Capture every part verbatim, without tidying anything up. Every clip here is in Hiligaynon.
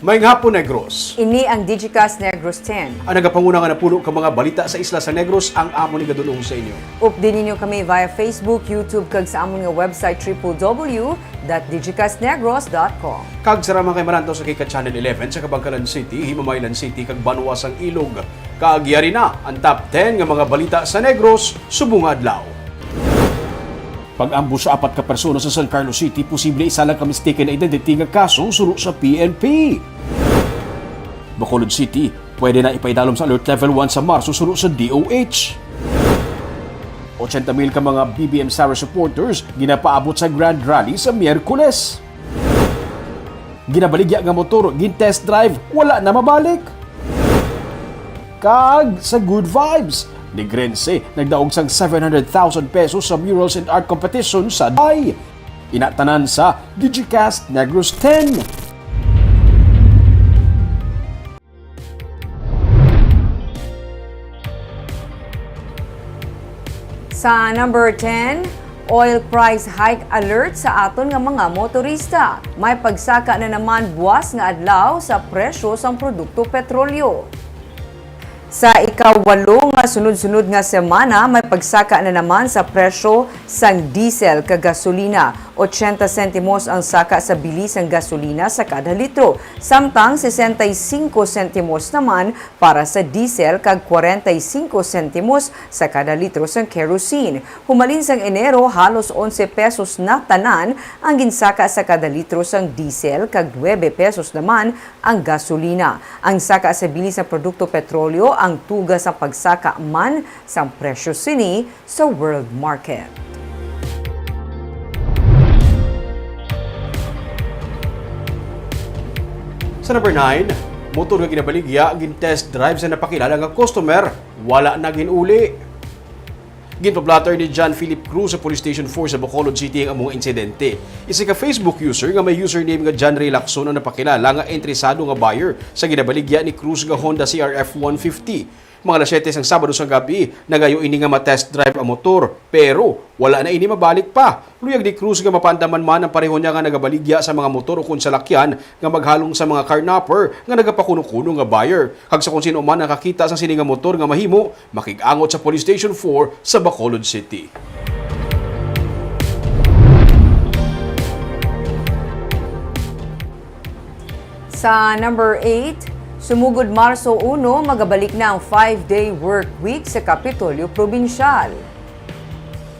Maayong hapon, Negros. Ini ang Digicast Negros ten. Ang nagapanguna nga napulo ka mga balita sa isla sa Negros ang amon igadul-ong sa inyo. Updi ninyo kami via Facebook, YouTube, kag sa amon nga website, triple W dot digicast negros dot com. Kag sa mga kay malantaw sa kay ka Channel eleven sa Kabankalan City, Himamaylan City, kag Banwa sang Ilog. Kag yari na ang top ten nga mga balita sa Negros subong nga adlaw. Pag-ambush sa apat ka persona sa San Carlos City, posible isa lang ka mistaken identity nga kaso suno sa P N P. Bacolod City, pwede na ipaidalom sa Alert Level one sa Marso suno sa D O H. Ochenta mil ka mga B B M Sara supporters ginapaabot sa Grand Rally sa Miyerkules. Ginabaligya nga motor, gin-test drive, wala na mabalik. Kag sa Good Vibes, Negrense nagdaog sang seven hundred thousand pesos sa Murals and Art Competition sa Dubai. Ina tanan sa Digicast Negros ten. Sa number ten, oil price hike alert sa aton nga mga motorista. May pagsaka na naman buas nga adlaw sa presyo sang produkto petrolyo. Sa ikawalo nga sunod-sunod nga semana, may pagsaka na naman sa presyo sang diesel kag gasolina. Ochenta sentimos ang saka sa bili sang gasolina sa kada litro, samtang sesenta y cinco sentimos naman para sa diesel kag kwarenta y cinco sentimos sa kada litro sang kerosene. Humalin sang Enero, halos onse pesos na tanan ang ginsaka sa kada litro sang diesel kag nuebe pesos naman ang gasolina. Ang saka sa bili sang produkto petrolyo ang tuga sang pagsaka man sang presyo sini sa world market. Sa number nine, motor nga ginabaligya, gin-test drive sa napakilala nga customer, wala na gin-uli. Ginpa-blotter ni John Philip Cruz sa Police Station four sa Bacolod City ang amo nga insidente. Isa ka Facebook user nga may username nga John Ray Lacson ang napakilala nga interesado nga buyer sa ginabaligya ni Cruz nga Honda C R F one fifty. Mga alas siyete sang Sabado sang gab-i, nagayo ini nga ma-test drive ang motor, pero wala na ini mabalik pa. Luyag ni Cruz nga mapaandaman man ang pareho niya nga nagabaligya sa mga motor ukon salakyan nga maghalong sa mga carnapper nga nagapakuno-kuno nga buyer. Kag sa kon sino man nakakita sa sini nga motor nga mahimo, makig-angot sa Police Station four sa Bacolod City. Sa number eight, sumugod Marso uno, magabalik na ang five-day work week sa Kapitolyo Probinsyal.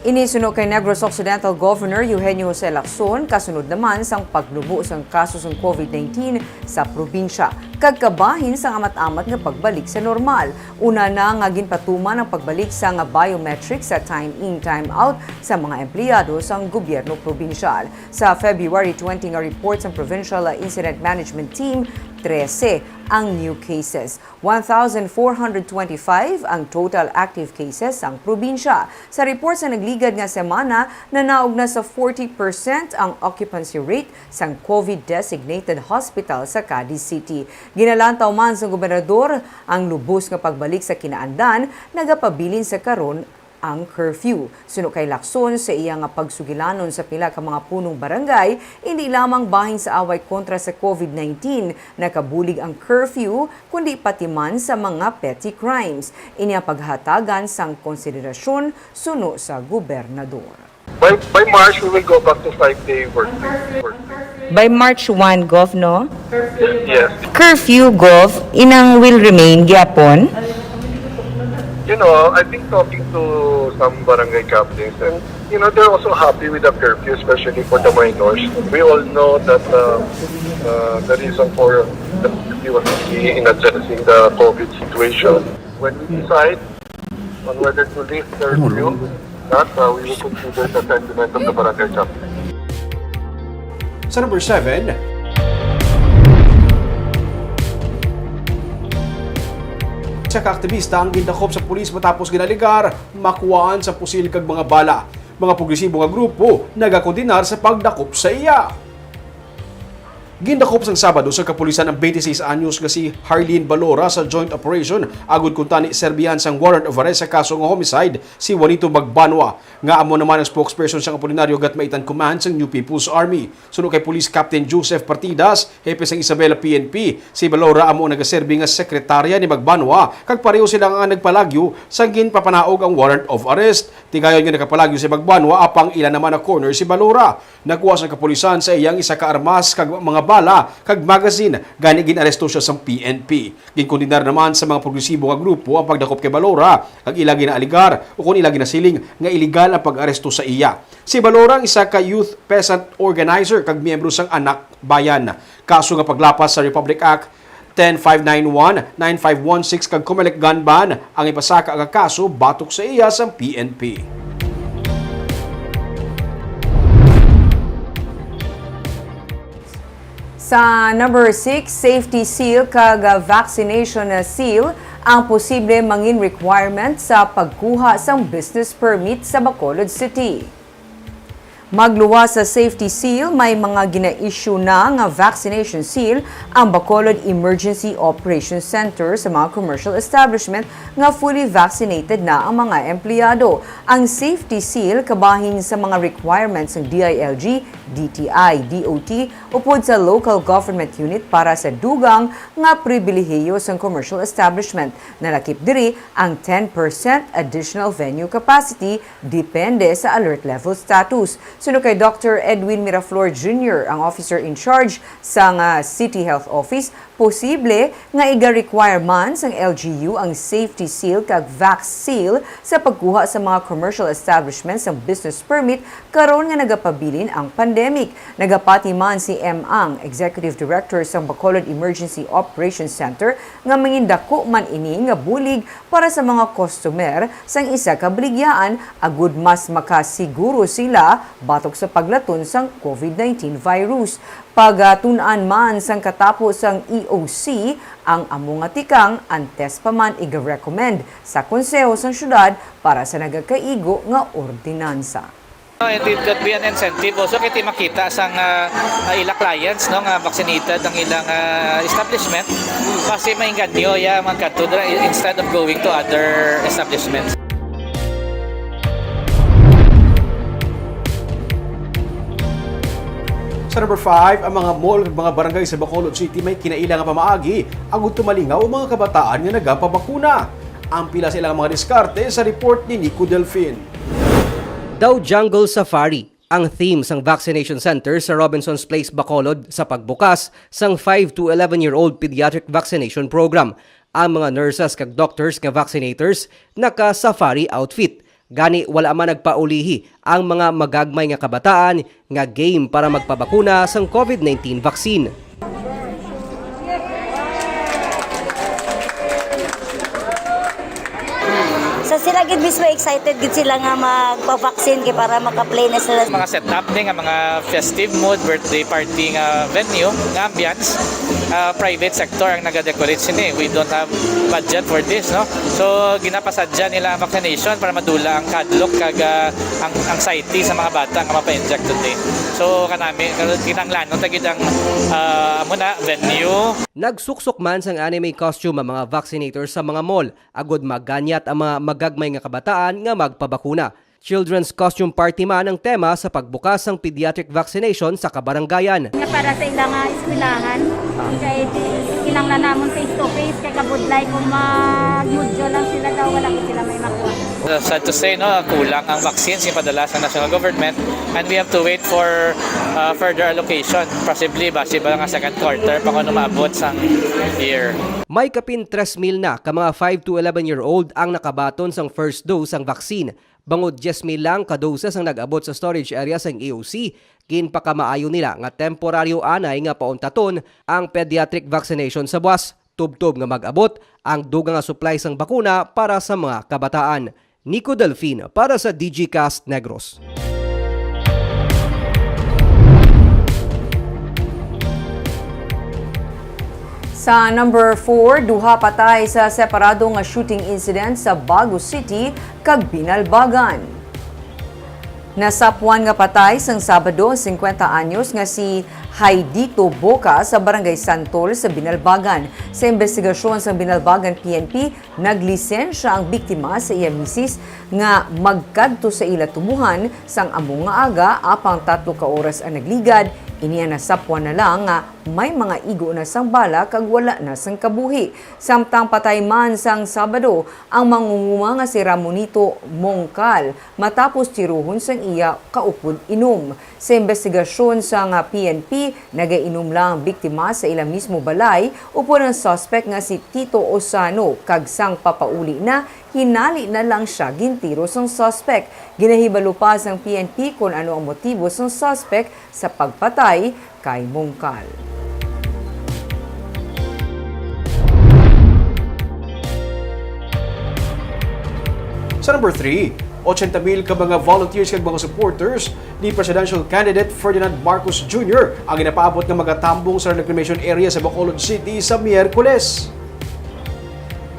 Ini suno kay Negros Occidental Governor Eugenio Jose Lacson, kasunod naman sang paglubo sang kaso sang COVID nineteen sa probinsya, kag kabahin sang amat-amat nga pagbalik sa normal. Una na nga ginpatuman ang pagbalik sang biometric sa time in, time out sa mga empleyado sang gobyerno probinsyal. Sa February twenty nga report sang Provincial Incident Management Team, trese ang new cases. One thousand four hundred twenty-five ang total active cases sang probinsya. Sa report sa nagligad nga semana, nanaog na sa forty percent ang occupancy rate sang COVID designated hospital sa Cadiz City. Ginalantaw man sang gobernador ang lubos nga pagbalik sa kinaandan, nagapabilin sa karon ang curfew. Suno kay Lacson, sa iya nga pagsugilanon sa pila ka mga punong barangay, indi lamang bahin sa away kontra sa COVID nineteen nakabulig ang curfew, kundi pati man sa mga petty crimes. Ini ang paghatagan sang konsiderasyon suno sa gobernador. By, by March, we will go back to five-day work week. Work week. By March one, Gov, no? Yes. Curfew, Gov, inang will remain gyapon? You know, I've been talking to some barangay captains, and, you know, they're also happy with the curfew, especially for the minors. We all know that, uh, uh, the reason for the curfew was really in addressing the COVID situation. When we decide on whether to lift the curfew, that, uh, we will consider the sentiment of the barangay captain. Sa number seven, isa ka aktivista ang gindakop sa pulis matapos ginaligar makuhaan sa pusil kag mga bala. Mga progresibo nga grupo nagakondenar sa pagdakop sa iya. Gindakop sang Sabado sa kapulisan ang twenty-six anyos nga si Harleen Balora sa joint operation agud kuntani serbihan sang warrant of arrest sa kaso nga homicide si Juanito Magbanwa, nga amo naman ang spokesperson sang Apolinario Gatmaitan Command sang New People's Army. Suno kay Police Captain Joseph Partidas, hepe sang Isabela P N P, si Balora amo ang nagaserbi nga sekretarya ni Magbanwa, kag pareho sila nga nagpalagyo sang ginpapanaog ang warrant of arrest. Tigayon nga nagapalagyo si Magbanwa, apang ila naman na-corner si Balora. Nakuha sang kapulisan sa iyang isa ka armas kag mga bala kag magazine, gani gin-aresto sia sang P N P. Ginkondenar naman sa mga progresibo nga grupo ang pagdakop kay Balora, kag ila ginaaligar, o kon ila ginasiling, nga iligal ang pag-aresto sa iya. Si Balora ang isa ka youth peasant organizer kag miyembro sang Anak Bayan. Kaso nga paglapas sa Republic Act ten five nine one, nine five one six kag Comelec gun ban ang ipasaka nga kaso batok sa iya sang P N P. Sa number six, safety seal kag, ah, vaccination, ah, seal ang posible mangin requirement sa pagkuha sang business permit sa Bacolod City. Magluwas sa safety seal, may mga gina-issue na nga vaccination seal ang Bacolod Emergency Operations Center sa mga commercial establishment nga fully vaccinated na ang mga empleyado. Ang safety seal kabahin sa mga requirements sang D I L G, D T I, D O T, upod sa local government unit para sa dugang nga pribilehiyo sang commercial establishment. Nalakip diri ang ten percent additional venue capacity depende sa alert level status. Suno kay Doctor Edwin Miraflor Junior, ang officer in charge sang, ah, City Health Office, posible nga iga-require man sang L G U ang safety seal kag vax seal sa pagkuha sa mga commercial establishment sang business permit karon nga nagapabilin ang pandemic. Nagapati man si M. Ang, Executive Director sang Bacolod Emergency Operations Center, nga mangindako man ini nga bulig para sa mga customer sang isa ka baligyaan, agud mas makasiguro sila batok sa paglaton sang COVID nineteen virus. Pagatun-an man sang katapo sang E O C ang amo nga tikang, antes pa man iga-recommend sa Konseho sang Syudad para sa nagakaigo nga ordinansa. No, and it could be an incentive also kay ti makita sang, ah, ah, ila clients, no, nga vaccinated ang ilang, ah, establishment. Kasi mainganyo ya magkadto dira instead of going to other establishments. Sa number five, ang mga mall kag mga barangay sa Bacolod City may kinailang nga pamaagi agud tumalingaw ang mga kabataan nga nagapabakuna. Ang pila sa ilang mga diskarte sa report ni Nico Delfin. Daw Jungle Safari ang theme sang vaccination center sa Robinson's Place, Bacolod, sa pagbukas sang five to eleven-year-old pediatric vaccination program. Ang mga nurses kag doctors nga vaccinators naka-safari outfit. Gani, wala man nagpaulihi ang mga magagmay nga kabataan nga game para magpabakuna sang COVID nineteen vaccine. So sila gid mismo excited gid sila nga magpa-vaccine kay para maka-play na sila. Mga setup ni nga mga festive mood, birthday party nga venue, nga ambience, ah, private sector ang naga-decorate sini. We don't have budget for this, no? So ginapasadya nila ang vaccination para madula ang kadlok kag ah, ang anxiety sa mga bata nga mapa-inject today. So kanami, kinahanglanon ta gid ang ah, amo na venue. Nagsuksok man sang anime costume ang mga vaccinators sa mga mall agud maganyat ang mga magagmay nga kabataan nga magpabakuna. Children's costume party man ang tema sa pagbukas sang pediatric vaccination sa kabarangayan. Nga para sa ila nga eskwelahan, kay di, kinahanglan namon face to face, kay kabudlay kung mag-module lang sila daw, wala ko sila may makuha. Sad to say, no, kulang ang vaccines yung padala sa national government and we have to wait for uh, further allocation, possibly basi ba nga second quarter pa kuno maabot sang year. May kapin tres mil na ka mga five to eleven year old ang nakabaton sang first dose sang vaccine. Bangod diyes mil lang ka doses ang nag-abot sa storage area sang E O C, ginpakamaayo nila nga temporaryo anay nga pauntaton ang pediatric vaccination sa buwas, tubtob nga mag-abot ang dugang nga supply sang bakuna para sa mga kabataan. Nico Delfin para sa Digicast Negros. Sa number four, duha patay sa separado nga shooting incident sa Bago City kag Binalbagan. Nasapwan nga patay sang Sabado ang singkwenta anyos nga si Haidito Boca sa Barangay Santol sa Binalbagan. Sa imbestigasyon sang Binalbagan P N P, naglisensya ang biktima sa iya misis nga magkadto sa ila tubohan sang amo nga aga, apang tatlo ka oras ang nagligad, ini ang nasapwan na lang nga may mga igo na sang bala kag wala na sang kabuhi. Samtang patay man sang Sabado ang mangunguma nga si Ramonito Mongcal matapos tiruhon sang iya kaupod inom. Sa imbestigasyon sang P N P, nagainom lang ang biktima sa ila mismo balay upod ang suspect nga si Tito Osano, kag sang papauli na, hinali na lang sia gintiro sang suspect. Ginahibalo pa sang P N P kon ano ang motibo sang suspect sa pagpatay kay Mongcal. Sa number three, ochenta mil ka mga volunteers kag mga supporters ni presidential candidate Ferdinand Marcos Junior ang ginapaabot nga magatambong sa reclamation area sa Bacolod City sa Miyerkules.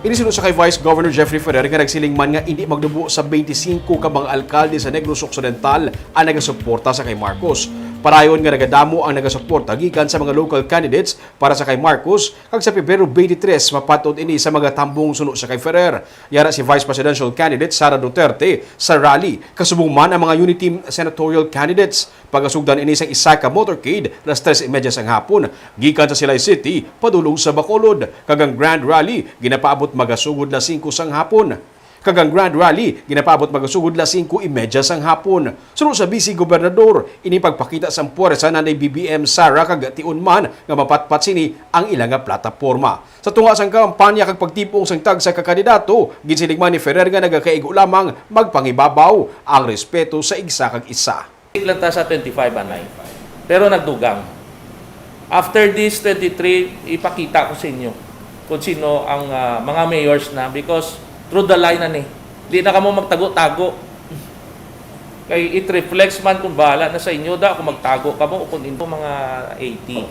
Ini suno sa kay Vice Governor Jeffrey Ferrer nga nagsiling man nga indi magnubo sa twenty-five ka mga alkalde sa Negros Occidental ang nagasuporta sa kay Marcos. Padayon nga nagadamo ang nagasuporta gikan sa mga local candidates para sa kay Marcos, kag sa Pebrero twenty-three mapat-on ini sa mga tambong suno sa kay Ferrer. Yara si Vice Presidential Candidate Sara Duterte sa rally, kasubong man ang mga Unity Senatorial Candidates. Pagasugdan ini sang isa ka motorcade las tres y media sang hapon, gikan sa Silay City padulong sa Bacolod, kag ang Grand Rally ginapaabot magasugod las singko sang hapon. Kag ang Grand Rally ginapaabot magasugod las singko y media sang hapon. Suno sa Vice Gobernador, ini pagpakita sang puwersa na ni B B M Sara kag tion man nga mapatpat sini ang ila nga plataporma. Sa tunga sang kampanya kag pagtipon sang tagsa ka kandidato, ginsiling man ni Ferrer nga nagakaigo lamang magpangibabaw ang respeto sa igsa kag isa. Tik lang ta sa twenty-five, anay. Pero nagdugang. After this twenty-three, ipakita ko sa inyo kung sino ang, ah, mga mayors na, because through the line na ni. Di na kamo magtago-tago. Kay it reflects man kung bahala na sa inyo da kung magtago kamo o kung hindi. Mga eighty.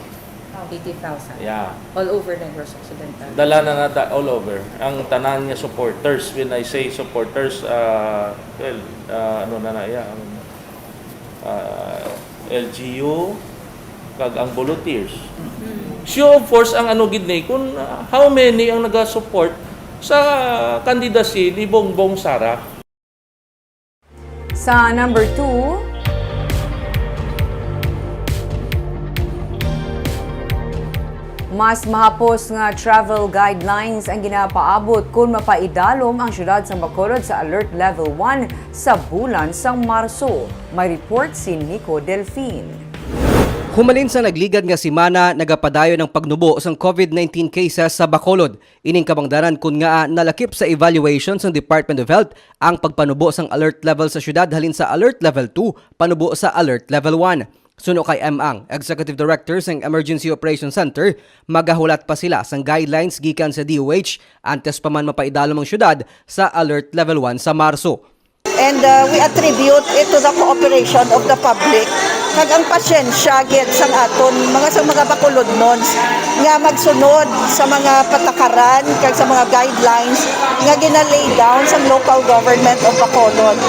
Eighty thousand. Yeah. All over Negros Occidental. Dala na na da-, all over. Ang tanan nga supporters, when I say supporters, ah, well, ah, ano na na, yeah, ang, ah, L G U, kag ang volunteers. Show of force ang ano gid ni, kung, ah, how many ang naga-support sa candidacy ni Bongbong Sara. Sa number two, mas mahapos nga travel guidelines ang ginapaabot kon mapaidalom ang siyudad sang Bacolod sa Alert Level one sa bulan sang Marso. May report si Nico Delfin. Humalin sa nagligad nga semana, nagapadayon ang pagnubo sang COVID nineteen cases sa Bacolod. Ining kabangdanan kun ngaa nalakip sa evaluation sang Department of Health ang pagpanubo sang alert level sa siyudad halin sa Alert Level two panubo sa Alert Level one. Suno kay M. Ang, Executive Director sang Emergency Operations Center, magahulat pa sila sang guidelines gikan sa D O H antes pa man mapaidalom ang siyudad sa Alert Level one sa Marso. And uh, we attribute it to the cooperation of the public kag ang pasyensya gid sang aton mga, sang mga Bacolodnons nga magsunod sa mga patakaran kag sa mga guidelines nga gina-lay down sang local government of Bacolod.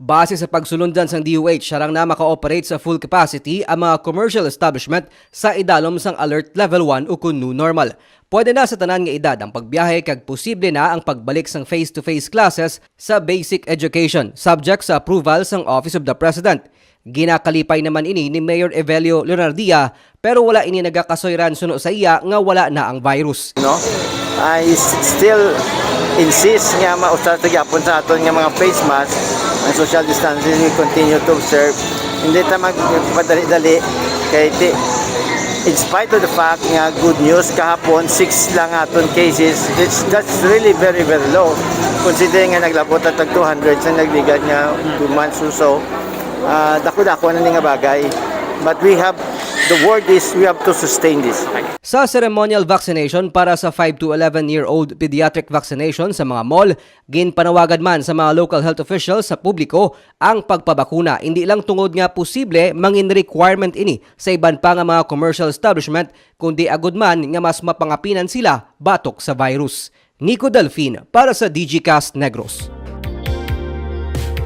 Base sa pagsulundan sang D O H, sarang na maka-operate sa full capacity ang mga commercial establishment sa idalom sang Alert Level one ukon New Normal. Pwede na sa tanan nga edad ang pagbiyahe kag posible na ang pagbalik sang face-to-face classes sa basic education, subject sa approval sang Office of the President. Ginakalipay naman ini ni Mayor Evelio Leonardia, pero wala ini nagakasuyran suno sa iya nga wala na ang virus. No? I s- still insist nga mausar ta gyapon sa aton nga mga face mask, ang social distancing we continue to observe. Hindi ta magpadali-dali kay ti- in spite of the fact nga good news kahapon, six lang aton cases, it's, that's really very, very low. Considering nga naglabot na tag two hundred sa nagligad nga two months or so, ah, dako-dako na ni nga bagay. But we have, the word is, we have to sustain this. Sa ceremonial vaccination para sa five to eleven year old pediatric vaccination sa mga mall, ginpanawagan man sa mga local health officials sa publiko ang pagpabakuna, indi lang tungod nga posible mangin requirement ini sa iban pa nga mga commercial establishment, kundi agud man nga mas mapangapinan sila batok sa virus. Nico Delfin para sa Digicast Negros.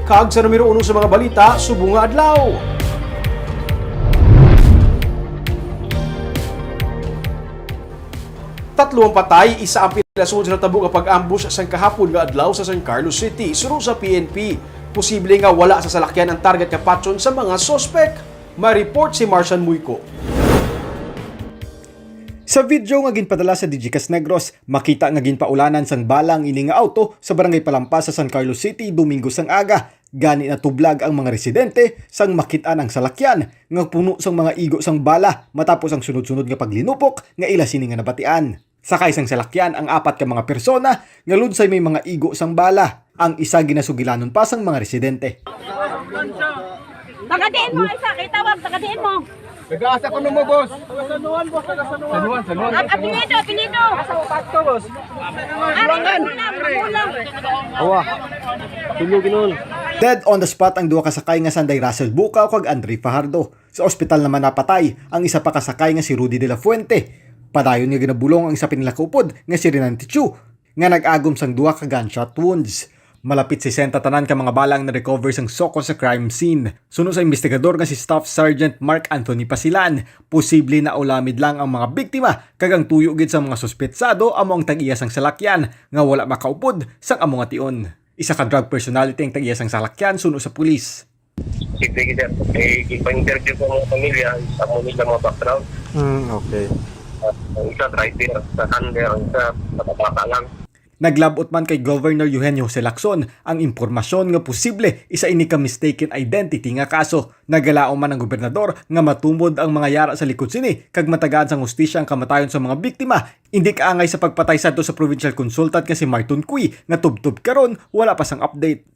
Kag sa numero uno sa mga balita subong nga adlaw. Tatlo ang patay, isa ang pila sulod sa natabo nga pag-ambush sang kahapon nga adlaw sa San Carlos City. Suno sa P N P, posible nga wala sa salakyan ang target nga patyon sa mga suspek. May report si Marsan Muyko. Sa video nga ginpadala sa Digicast Negros, makita nga ginpaulanan sang bala ang ini nga auto sa Barangay Palampas sa San Carlos City, Domingo sang aga. Gani natublag ang mga residente sang makit-an ang salakyan nga puno sang mga igo sang bala matapos ang sunod-sunod nga paglinupok nga ila sini nga nabatian. Sakay sang salakyan ang apat ka mga persona nga lunsay may mga igo sang bala. Ang isa ginasugilanon pa sang mga residente. Tagadiin mo, isa, kay tawag, tagadiin mo. Nag-asa ko mo, boss. San Juan, boss, taga San Juan. San Juan, San Juan. Ang apelyido, apelyido. Asa mo, boss? Ari, magulang, magulang. Awa. Tulog nun. Dead on the spot ang duha ka sakay nga sanday Russell Bukaw kag Andre Fajardo. Sa ospital naman napatay ang isa pa ka sakay nga si Rudy de la Fuente. Padayon nga ginabulong ang isa pa nila kaupod nga si Renan Tichu, nga nag-agom sang duha ka gunshot wounds. Malapit sesenta tanan ka mga bala ang na-recover sang SOCO sa crime scene. Suno sa investigador nga si Staff Sergeant Mark Anthony Pasilan, posible na ulamid lang ang mga biktima kag ang tuyo gid sang mga suspetsado amo ang tag-iya sang salakyan nga wala makaupod sang amo nga tion. Isa ka drug personality ang tag-iya sang salakyan suno sa pulis. Sige, sir. Eh, gipa-interview ko ang mga pamilya, amo nila mga background. Hmm, okay. Ah, ang isa driver, sa handler, ang isa sa tabaka lang. Naglab-ot man kay Governor Eugenio Jose Lacson ang impormasyon nga posible isa ini ka mistaken identity nga kaso. Nagalaom man ang gobernador nga matumod ang mga yara sa likod sini kag matagaan sang hustisya ang kamatayon sa mga biktima. Indi kaangay sa pagpatay sadto sa provincial consultant nga si Marton Cui nga tubtob karon wala pa sang update.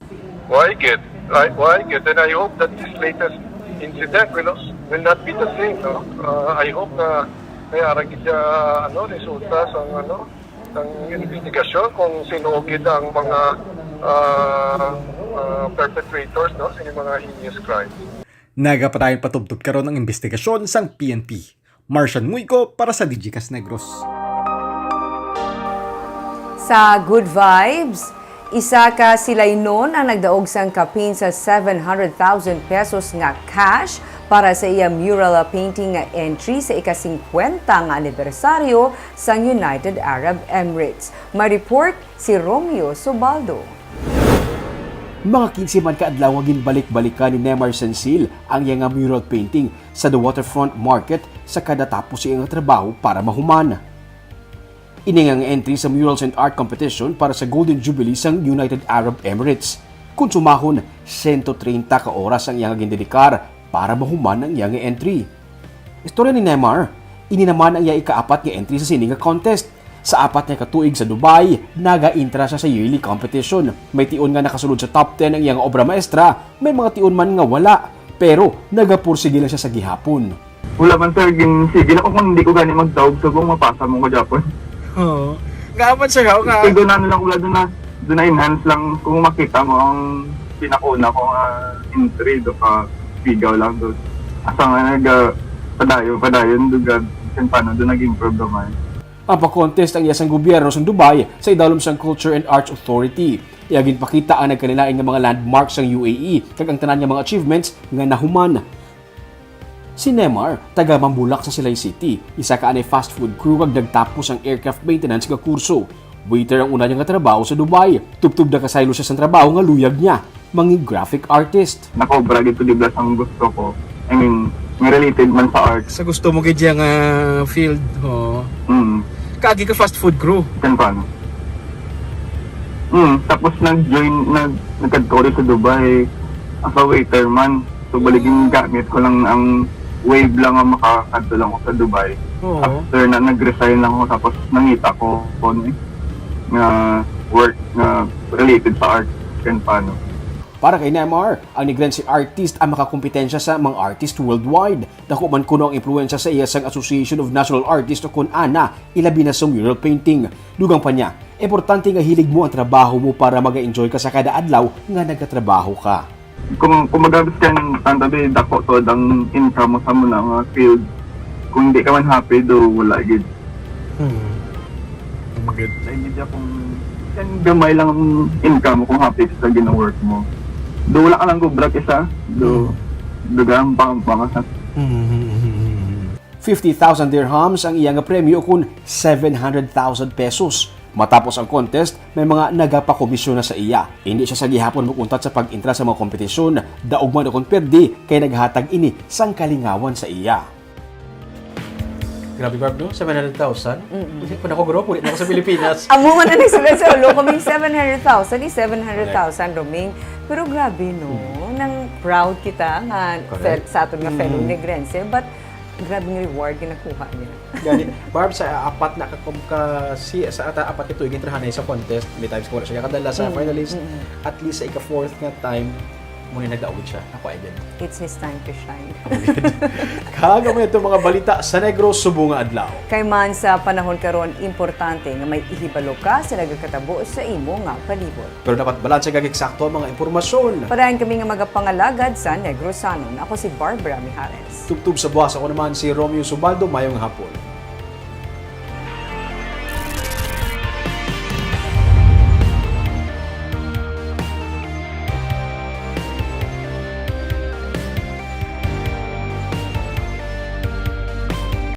Why get? I, why get? And I hope that this latest incident will, will not be the same, no? Uh, I hope na may ara gid siya, ano, resulta sa, ano, sa investigasyon kung sino gid ang mga, ah, ah, perpetrators, no, sa mga heinous crimes. Nagapadayon pa tubtob karon ang investigasyon sang P N P. Martian Muyko para sa Digicast Negros. Sa Good Vibes, isa ka Silaynon ang nagdaog sang kapin sa seven hundred thousand pesos nga cash para sa iya mural painting nga entry sa ika-singkwenta nga anibersaryo sang United Arab Emirates. May report si Romeo Subaldo. Mga kinse man ka adlaw nga ginbalik-balikan ni Nemar Sensil ang iya nga mural painting sa The Waterfront Market sa kada tapos sa iya nga trabaho para mahuman. Ini nga, nga entry sa Murals and Art Competition para sa Golden Jubilee sang United Arab Emirates. Kung sumahon, sento treinta ka oras ang iya nga gindedikar para mahuman ang iya nga entry. Istorya ni Nemar, ini naman ang iya ikaapat nga entry sa sini nga contest. Sa apat nga ka tuig sa Dubai, nagaintra siya sa yearly competition. May tion nga nakasulod sa top ten ang iya nga obra maestra, may mga tion man nga wala. Pero nagapursige lang siya sa gihapon. Wala man, sir. Gin-, sige lang ko kung hindi ko gani magdaog, sir, kung mapasa mo ko, Japon. Oo. Nga man, sir, ako nga. Sige, doon na lang, wala, doon na, doon na enhance lang kung makita mo ang pinakauna ko nga entry, do ka bigaw lang doon. Asa nga nag, ah, padayon, padayon, doon, sin paano, doon nag-improve naman. Ang pa-contest ang iya sang gobyerno sang Dubai sa idalom sang Culture and Arts Authority. Iya ginpakita ang nagkalain-lain nga mga landmarks sang U A E kag ang tanan nga mga achievements nga nahuman. Si Nemar, taga Mambulak sa Silay City, isa ka anay fast food crew kag nagtapos ang aircraft maintenance nga kurso. Waiter ang una niya nga trabaho sa Dubai. Tubtob nakasaylo siya sang trabaho nga luyag niya, mangi graphic artist. Nakobra gid ko, di ba, sang gusto ko. I mean, nga related man sa art. Sa gusto mo gid siya nga field, ho. Mm. Kaagi ka fast food crew? Kan paano? Mm, tapos nag-join, nag-, nagkadto ko sa Dubai as a waiter man. So, bali, gingamit ko lang ang Wave lang nga makakadto lang ko sa Dubai. Oo. After na, nag-resign lang ko, tapos nangita ko, ko ni, nga work nga related sa art and paano. Para kay Nemar, ang Negrense artist ang makakompetensya sa mga artist worldwide. Dako man kuno ang impluwensya sa iya sang Association of National Artists o kun ana, ilabi na sa mural painting. Dugang pa niya, importante nga hilig mo ang trabaho mo para maga-enjoy ka sa kada adlaw nga nagatrabaho ka. Kung, kung magagas ka ng tantabi, dako to ang income mo sa muna nga field. Kung hindi ka man happy, do wala gid. Hmm. Good. Sa media, kung, kung gamay lang ang income mo, kung happy ka sa gina-work mo. Do wala ka lang go break isa. Do, do gampang pa ka sa fifty thousand dirhams ang iya nga premyo, kun seven hundred thousand pesos. Matapos ang contest, may mga nagapakomisyon na sa iya. Hindi siya sa gihapon mag-untat sa pag-entra sa mga kompetisyon, daog man o kon perdi, kay naghatag ini sang kalingawan sa iya. Grabe, Barb, no? Seven hundred thousand? Hindi ko na ko, guro. Puli na ako sa Pilipinas. Amo man ang nagsulat sa ulo ko, Ming, seven hundred thousand is seven hundred thousand, Roming. Pero grabe, no? Nang proud kita nga Correct. fel- sa aton nga fellow Negrense, but grabing reward yung nakuha niya. Gani, Barb, sa apat na ka, ka si, sa ata apat ka tuig nga trahanay sa contest, may times ko wala siya kadala sa finalist. At least sa ika-fourth nga time, muna nagdaog siya. Ako, I did. It's his time to shine. Kaga mo ito mga balita sa Negros subong nga adlaw. Kay man sa panahon karon, importante nga may ihibalo ka sa nagakatabo sa imo nga palibot. Pero dapat balanse kag eksakto ang mga impormasyon. Padayon kami nga magapangalagad sa Negrosanon. Ako si Barbara Mijares. Tubtob sa buwas, ako naman si Romeo Subaldo. Mayong hapon.